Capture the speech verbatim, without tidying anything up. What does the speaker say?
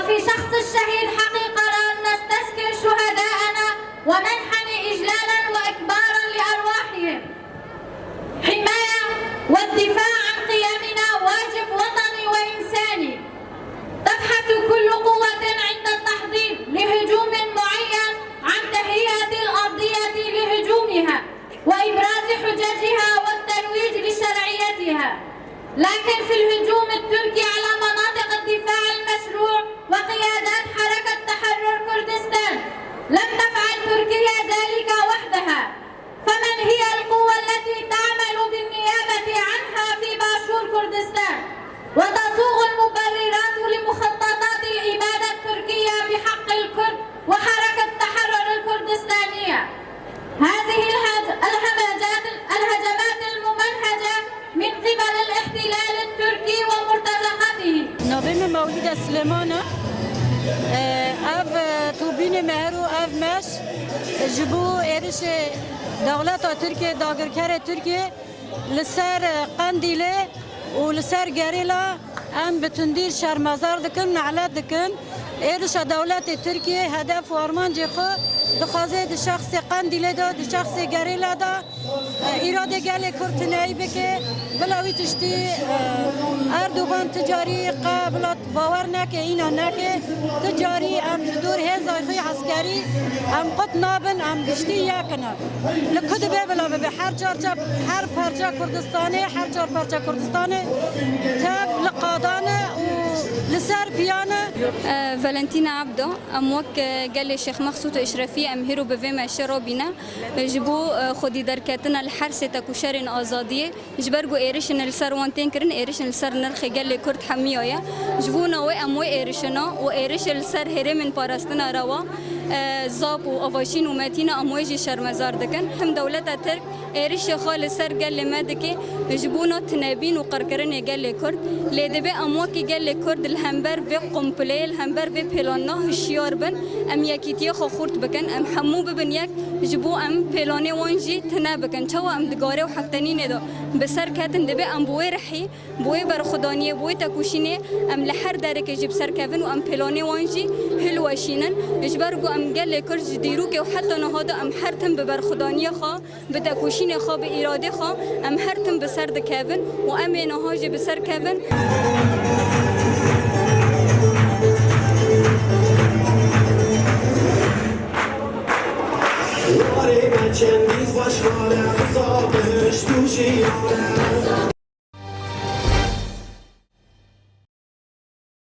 في شخص الشهيد حقي قرار نستذكر شهداءنا ومنحني إجلالا وإكبارا لأرواحهم. حماية والدفاع عن قيمنا واجب وطني وإنساني. تبحث كل قوة عند التحضير لهجوم معين عن تهيئة الأرضية لهجومها وإبراز حججها والترويج لشرعيتها. لكن في الهجوم التركي على مناطق الدفاع المشروع وقيادات حركة تحرر كردستان، لم تفعل تركيا ذلك وحدها. فمن هي القوة التي تعمل بالنيابة عنها في باشور كردستان وتصوغ المبررات لمخططات الإبادة التركية بحق الكرد وحركة تحرر الكردستانية؟ هذه الهج- الهمجات الهجمات الممنهجة من قبل الاحتلال التركي ومرتزقته. Navê min Mewlîde Silêman e. E, ev, e, tûbînê me her û ev meş ji bo êrişê dewleta Tirkiye, dagirkerê Tirkiye li ser, e, Qendîlê û li ser gerîla em bi tundî şermezar dikin, nelet dikin. Êrişa dewletê Tirkiye hedef û armancê xwe dixwaze di şexsê Qendîlê de, di şexsê gerîla de, e, îradê gelê Kurd tineyî bike. Bila wî tiştî, e, Erdogan ti carî qe bila bawer neke, îna neke. Ti carî em ji dor hêza xwe eskerî em qut nabin, em giştî yek in. Li ku dibe bila bibe, her çarçe, her parça Kurdistanê, her çar parça Kurdistanê tev li qadan e û li ser piyan e. E, Valentina Abdo, em wek, e, gelê Şêx Mexsûd û Eşrefî em hêro bi vê meşê re bîne. E, ji bo, e, xwedî derketina li her sê tekûşerên azadiyê, ji ber ku êrişin li ser wan tên kirin, êrişin li ser nirxê gelê Kurd hemiya ye. Ji bo na wê em wê êrişina û êrişê li ser herêmên parastina rewa, e, Zap û Avaşîn û Metîna em wê jî şermezar dikin. Tim dewleta Tirk êrişê xwe li ser gelê me dike, ji bo na tinebîn û qirkirinê gelê Kurd. Lê divê em wekî gelê Kurd li hember vê qumpleyê, li hember vê pêlanina hişyar bin, em yekîtiyê xwe xurt bikin, em hemû bibin yek, ji bo em pêlanê wan jî tune bikin. Çawa em di gare û heftenînê de bi ser ketin, divê em bi wê rihî, bi wê berxwedaniyê, bi wê tekoşînê em li her derekê jî bi ser kevin û em pêlanê wan jî hilweşînin. Ji ber ku em gelê Kurd ji dîrokê û heta niha de em her tim bi berxwedaniyê xwe, bi tekoşînê xwe, bi îradê xwe em her tim bi ser dikevin û em ê niha jî bi ser kevin. Warê me çendî xweş ware, xizabişt û jiyane.